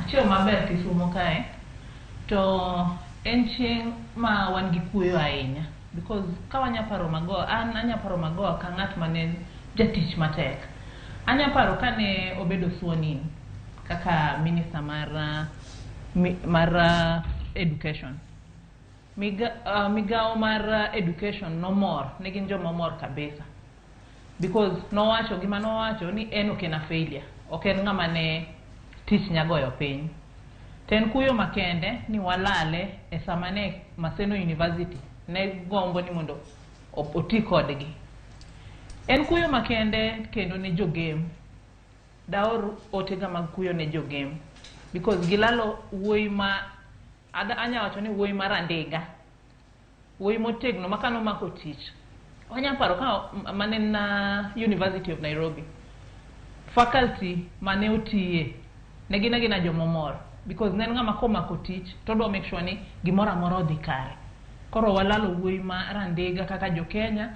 Achiew maber Kisumo kae to en chieng' ma wan gi kuyo ahinya because ka wanya paro Magoha, an anya paro Magoha ka ng'at mane jatich matek. Anya paro kane obedo sworn in kaka minister mar education. Migawo mar education nomor, ne gin joma mor kabisa. Because nowacho gima nowacho ni en ok en a failure, ok en ng'ama ne tich nyagoyo piny. To en kuyo makende ni walale e sama ne Maseno University ne gombo ni mondo oti kodgi. En kuyo makende kendo ne jogem. Daor otega mag kuyo ne jogem because gilalo wuoyi ma anya wacho ni wuoyi mar andiga. Wuoyi motegno ma kanomako tich. Wanya paro ka mane en University of Nairobi. Faculty mane otiye ne gin agina jomomor because ne en ng'ama komako tich to odwa make sure ni gimoro amora odhi kare. Koro walalo wuoyi ma randiga kaka jo Kenya.